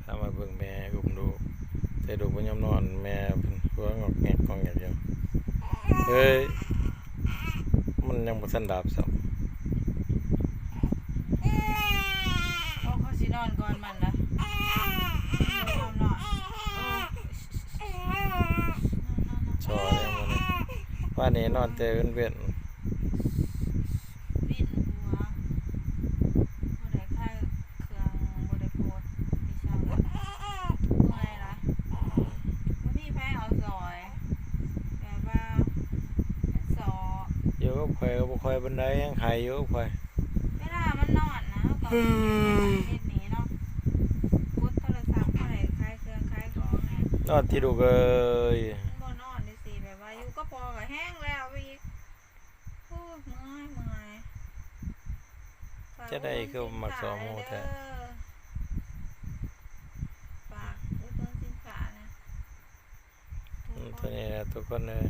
ພາມາເບິ່ງແມ່ອຸ້ມລູກ ແຕ່ລູກບໍ່ຍອມນອນ ແມ່ເພິ່ນຫົວງອກແງກງອກແງກຢູ່. ເອີຍ ມັນຍັງບໍ່ທັນຫຼັບຊ້ຳ. ໂອ້ ເຂົາຊິນອນກ່ອນມັນລະ ບໍ່ຍອມນອນ. ຊໍແລ້ວມື້ນີ້ ວານນີ້ນອນແຕ່ເວັນໆ. ວິນຫົວ ບໍ່ໄດ້ຂາຍເຄື່ອງ ບໍ່ໄດ້ໂພສທີ່ເຊົາ ເມື່ອຍຫຼາຍ ບໍ່ມີໃຜເອົາຊ່ອຍ ແບບວ່າມັນຊໍ ຢູ່ກັບຂ້ອຍກໍບໍ່ຄ່ອຍປານໃດ ຍັງໄຂ້ຢູ່ກັບຂ້ອຍ. ເວລາມັນນອນນະ ເຮົາກໍເຮັດນີ້ເນາະ ກົດໂທລະສັບ ບໍ່ໄດ້ຂາຍເຄື່ອງຂາຍຂອງນະ. ນອນຕິລູກເອີຍ ມັນບໍ່ນອນຈັ່ງຊີ້ ແບບວ່າຢູ່ກັບພໍ່ກໍແຮງແລ້ວໄປອີກ. ໂອ້ຍ ເມື່ອຍ ເມື່ອຍ. ຈະໄດ້ຄືມັກຊໍໝູແທ້ ຝາກອຸດໜູນສິນຄ້ານະ ອືມ ໂຕນີ້ແຫຼະທຸກຄົນເອີຍ.